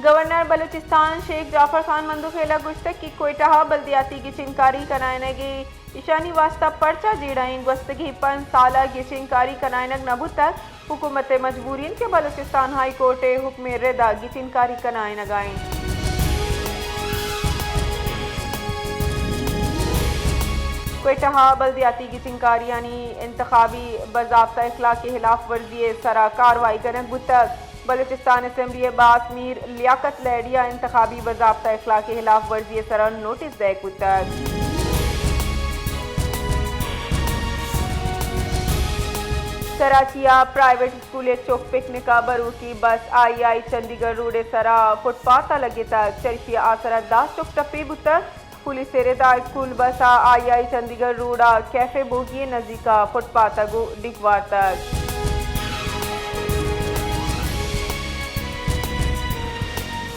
گورنر بلوچستان شیخ جعفر خان مندوخیل ءَ گوشتگ کہ کوئٹہ ءَ بلدیاتی گچین کاری کنائینگ ءَ ایشانی واستہ پرچا جیڑہ ایں؟ گوستگیں پنچ سال ءَ گچین کاری کنائینگ نہ بوتگ، حکومت ءِ مجبوری اِنت کہ بلوچستان ہائی کورٹ ءِ حکم ءِ رد ءَ گچین کاری کنائینگ ءَ اِنت۔ کوئٹہ ءَ بلدیاتی گچین کاریانی انتخابی باضابطہ اخلاق ءِ ہلاف ورزی ءِ سرا کاروائی کنگ بوتگ۔ بلوچستان اسمبلی ءِ باس میر لیاقت لہڑی ءَ انتخابی باضابطہ اخلاق ءِ ہلاف ورزی ءِ سرا نوٹس دئیگ بوتگ۔ کراچی ءَ پرائیویٹ اسکول ءِ چک پکنک ءَ بروکی بس آئی آئی چندی گڑھ روڈ ءِ سرا فٹ پاتھ ءَ لگتگ، چرشی ءَ آسرا دہ چک ٹپی بوتگ۔ پولیس ءِ رد ءَ اسکول بس ءَ آئی آئی چندی گڑھ روڈ ءَ کیفے بوگی ءِ نزیک ءَ فٹ پاتھ ءَ گوں ڈیک وارتگ۔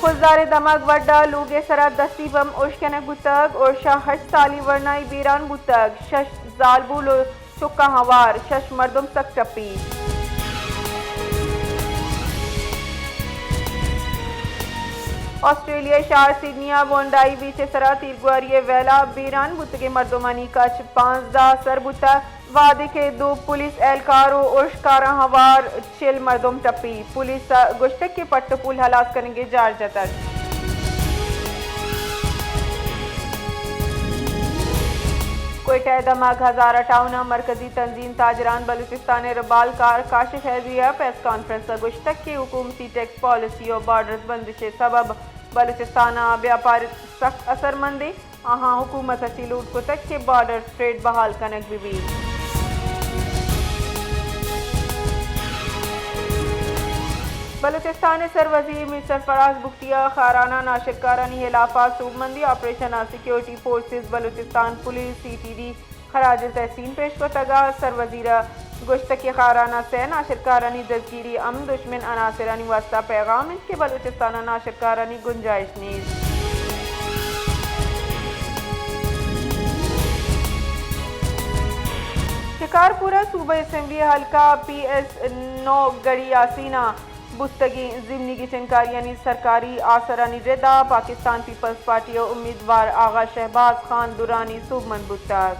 خضدار ءِ دمگ وڈ ءَ لوگ ءِ سرا دستی بمب ارش کنگ بوتگ، ارش ءَ ہشت سالی ورنائی بیران بوتگ، شش زالبول ءُ چکاں ہوار، شش مردم سک ٹپی۔ آسٹریلیا ءِ شہر سڈنی ءَ بونڈائی بیچ ءِ سرا تیرگواری ءِ ویلا بیران بوتگیں مردمانی کچ پانزدہ سر بوتگ، وہدے کہ دو پولیس اہلکار ءُ ارشکاراں ہوار چل مردم ٹپی۔ پولیس ءَ گوشتگ کہ پٹ ءُ پول ہلاس کنگ ءِ جار جتگ۔ کوئٹہ ءِ دمگ ہزارہ ٹاؤن ءَ مرکزی تنظیم تاجران بلوچستان ءِ ربالکار کاشف حیدری ءَ پریس کانفرنس ءَ گوشتگ کہ حکومتی ٹیکس پالیسی ءُ بارڈرز بندش ءِ سبب بلوچستان ءَ بیاپار سک اثرمند اِنت۔ آہاں حکومت ءَ چہ لوٹ کتگ کہ بارڈر ٹریڈ بحال کنگ بہ بیت۔ بلوچستان ءِ سروزیر میر سرفراز بگٹی ءَ خاران ءَ ناشرکارانی ہلاف ءَ سوبمندی آپریشن ءَ security forces, Balochistan police, C T D خراج تحسین پیش کتگ ءُ سروزیر ءَ گوشتگ کہ خاران ءَ سئے ناشرکارانی دزگیری ہم دشمن عناصرانی واستہ پیغام اِنت کہ بلوچستان ءَ ناشرکارانی گنجائش نیست۔ شکارپور ءَ صوبہ اسمبلی حلقہ پی ایس نو گڑھی یاسین ءَ بوتگیں ضمنی گچین کاریانی سرکاری آسرانی رد ءَ پاکستان پیپلز پارٹی ءِ امیدوار آغا شہباز خان درانی سوبمند بوتگ۔